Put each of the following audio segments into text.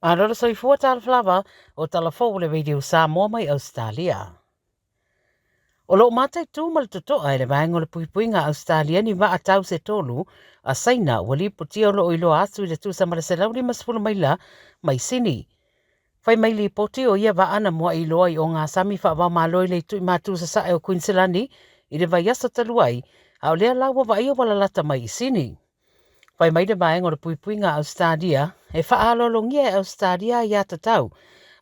Malo le soifua talofa lava o tala fou o le Radio Samoa mai Ausetalia. O lo o mataitu ma le totoa e le vaega o le puipuiga a Ausetalia ni vaa tau se tolu a Saina ua lipotia o lo o iloa atu i le tusa ma le 150 maila mai Sini. Fai mai lipoti o ia vaa na mua'i iloa i ogasami faava-o-Malo i le itu i matu sasae o Kuiniselani i le vaiaso talu ai, a o lea la ua vaaia ua lalata mai i Sini. Fai mai le vaega o le puipuiga a Ausetalia, e faaaloalogia e Ausetalia aiatatau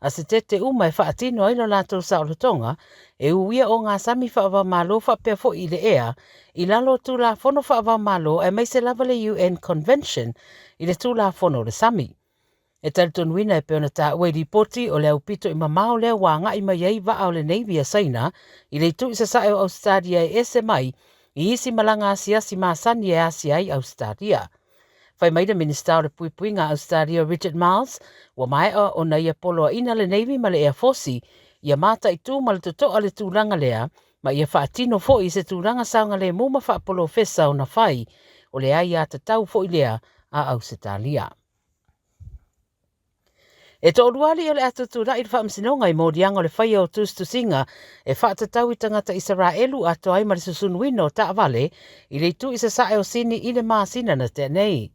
a se tete uma e faatino ai lo latou saolotoga e uia ogasami faava-o-Malo faapea foi i le ea i lalo o Tulafono faava-o-Malo aemaise lava le UN Convention i le Tulafono o le Sami. E talitonuina e pei ona taua i lipoti o le aupito i mamao lea ua agai mai ai vaa o le Navy a Saina i le itu i sasae o Ausetalia e ese mai i isi malaga asiasi masani e asia ai Ausetalia. Fai mai le Minisita o le Puipuiga a Ausetalia Richard Marles, ua maea ona ia poloaiina le Navy ma le Air Force ia mataitu ma le totoa le tulaga lea ma ia faatino foi i se tulaga saogalemu ma faapolofesa ona fai o le aiatatau foi lea a Ausetalia. E toalua alii o le a tutulai i le faamasinoga i moliaga o le faia o tusitusiga e faatatau i tagata Isaraelu atoa ai ma le susunuina o taavale i le itu i sasae o Sini i le masina na tea nei.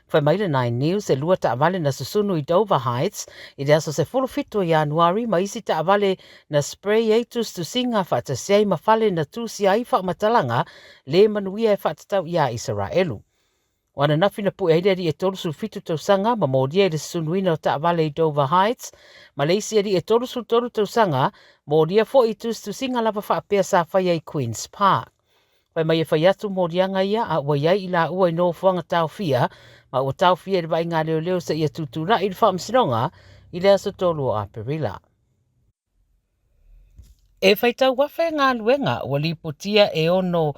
Fai mai le Nine News e lua taavale na susunu i Dover Heights i le aso 17 o Ianuari ma isi taavale na spray ai tusitusiga faatasi ai ma fale na tusia ai faamatalaga le manuia e faatatau iā Isaraelu. O ananafi na pue ai le alii e 37 tausaga ma molia i le susunuina o taavale i Dover Heights, ma le isi alii e 33 tausaga, molia foi i tusitusiga lava faapea sa faia i Queen's Park. Fai mai e fai atu moliaga ia a ua i ai i laua i nofoaga taofia ma ua taofia i le vaaiga a leoleo seia tutulai i le faamasinoga i le aso 3 o Aperila. E faitau afe galuega ua lipotia e ono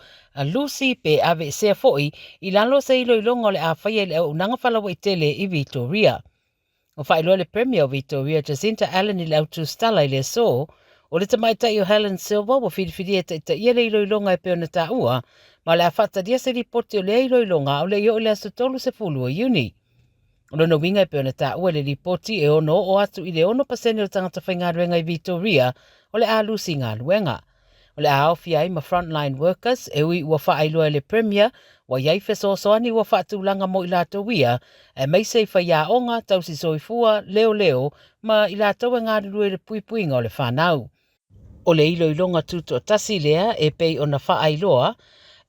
lusi pe aveesea foi i lalo o se iloiloga o le a faia i le auaunaga faalauaitele i Vitoria. Ua faailoa le Premier o Vitoria Jacinta Allan i le au tusitala i le aso o le tamaitai o Helen Silver ua filifilia e taitaia le iloiloga e pei ona taua ma o le a faatalia se lipoti o lea iloiloga a o le i oo i le aso 30 o Iuni. O lona uiga e pei ona taua i le lipoti e ono oo atu i le 6% o tagata faigaluega i Vitoria o le a lusi galuega. O le a aofia ai ma frontline workers e ui ua faailoa e le Premier ua i ai fesoasoani ua faatulaga mo i latou ia, aemaise i faiaoga, tausi soifua, leoleo ma i latou e galulue i le puipuiga o le fanau. O le iloiloga tutoatasi lea e pei ona faailoa,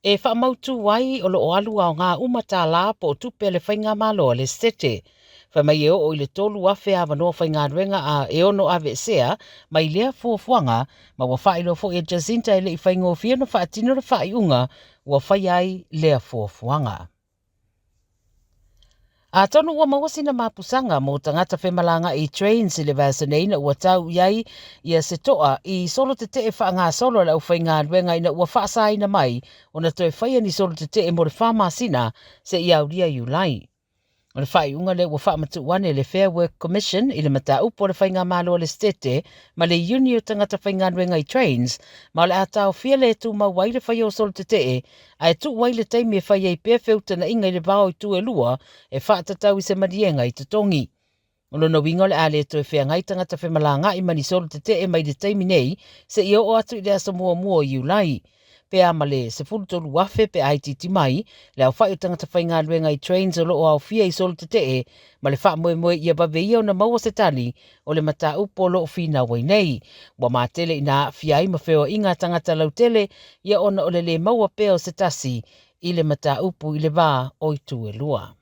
e faamautū ai o lo o alu aoga uma tālā po o tupe a le Faigamalo a le Setete. Fai mai e oo i le 3,000 avanoa faigaluega a e ono aveesea mai lea fuafuaga, ma ua faailoa foi e Jacinta e le i faigofie ona faatino le faaiuga ua faia ai lea fuafuaga. Atonu ua maua sina mapusaga mo tagata femalagaai i trains i le vaiaso nei ina ua tau i ai ia se to'a i solo tetee faagasolo a le aufaigaluega ina ua faasaina mai ona toe faia ni solo tetee mo le fa masina seia aulia Iulai. O le faaiuga lea ua faamatuu ane e le Fair Work Commission i le mataupu a le Faigamalo a le Setete ma le Iuni o Tagata Faigaluega i Trains ma o le a taofia le tumau ai le faia o solo tetee ae tuu ai le taimi e fai ai pea feutanaʻiga i le va o itu e lua e faatatau i se maliega i totogi. O lona uiga o le a le toe feagai tagata femalagaai ma ni solo tetee mai le taimi nei seia oo atu i le aso muamua o Iulai. Pe a ma le 13,000 pe a itiiti mai le aofai o tagata faigaluega i trains o lo o aofia i solo tetee ma le faamoemoe ia vave ia ona maua se tali o le mataupu o lo o finau ai nei. Ua matele ina aafia ai ma feoaiga a tagata lautele ia ona o le lē maua pea o se tasi i le mataupu i le va o itu e lua.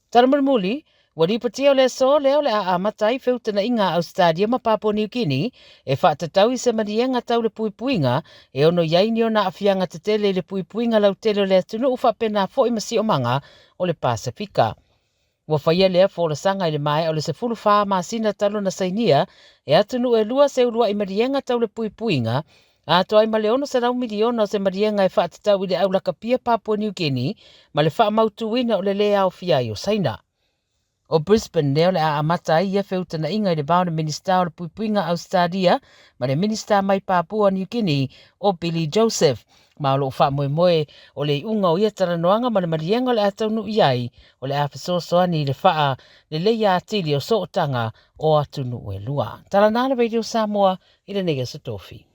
Tala mulimuli, ua lipotia o le aso lea o le a amata ai feutanaʻiga a Ausetalia ma Papua Niu Kini e faatatau i se maliega tau le puipuiga e ono i ai ni ona aafiaga tetele i le puipuiga lautele o le atunuu faapena foi ma siomaga o le Pasefika. Ua faia lea folasaga i le maea o le 14 masina talu ona sainia e atunuu e lua se uluai maliega tau le puipuiga, atoa ai ma le 600 miliona o se maliega e faatatau i le au lakapia Papua New Guinea ma le faamautuina o le lē aofia ai o Saina. O Brisbane lea o le a amata ai ia feutanaʻiga i le va o le Minisita o le Puipuiga Ausetalia ma le Minisita mai Papua New Guinea o Billy Joseph. Ma o lo o faamoemoe o le iuga o ia talanoaga ma le maliega o le a taunuu i ai, o le a fesoasoani i le faaleleia atili o sootaga o atunuu e lua. Talana le Radio Samoa i lenei Aso Tofi.